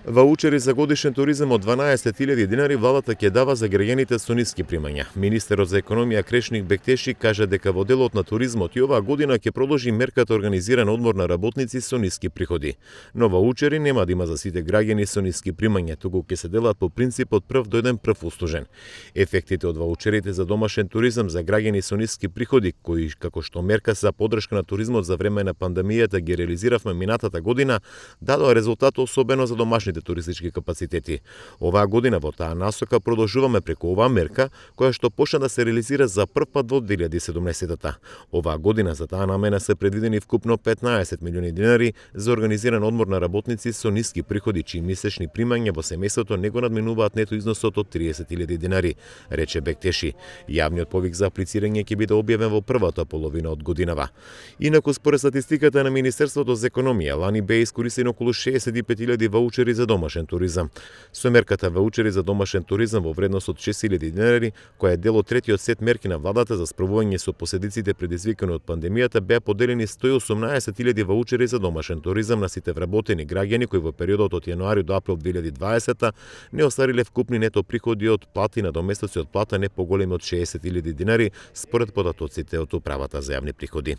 Ваучери за годишен туризам од 12.000 динари владата ќе дава за граѓаните со ниски примања. Министерот за економија Крешник Бектеши кажа дека во делот на туризмот и оваа година ќе продолжи мерката организиран одмор на работници со ниски приходи. Но ваучери нема да има за сите граѓани со ниски примања, туку ќе се делат по принципот прв дојден прв услужен. Ефектите од ваучерите за домашен туризам за граѓани со ниски приходи, кои како што мерка за поддршка на туризмот за време на пандемијата ги реализиравме минатата година, дадоа резултат особено за домашните туристички капацитети. Оваа година во таа насока продолжуваме преку оваа мерка, која што почна да се реализира за прв пат во 2017-та. Оваа година за таа намена се предвидени вкупно 15 милиони динари за организиран одмор на работници со ниски приходи, чии месечни примања во семејството не го надминуваат нето износот од 30.000 динари, рече Бектеши. Јавниот повик за аплицирање ќе биде објавен во првата половина од годинава. Инаку според статистиката на Министерството за економија, лани беа искористени околу 65.000 ваучери за домашен туризам. Со мерката ваучери за домашен туризам во вредност од 6.000 динари, која е дел од третиот сет мерки на владата за справување со последиците предизвикани од пандемијата, беа поделени 118.000 ваучери за домашен туризам на сите вработени граѓани кои во периодот од јануари до април 2020 не оствариле вкупни нето приходи од плати на доместоци од плата не поголеми од 60.000 динари, според податоците од Управата за јавни приходи.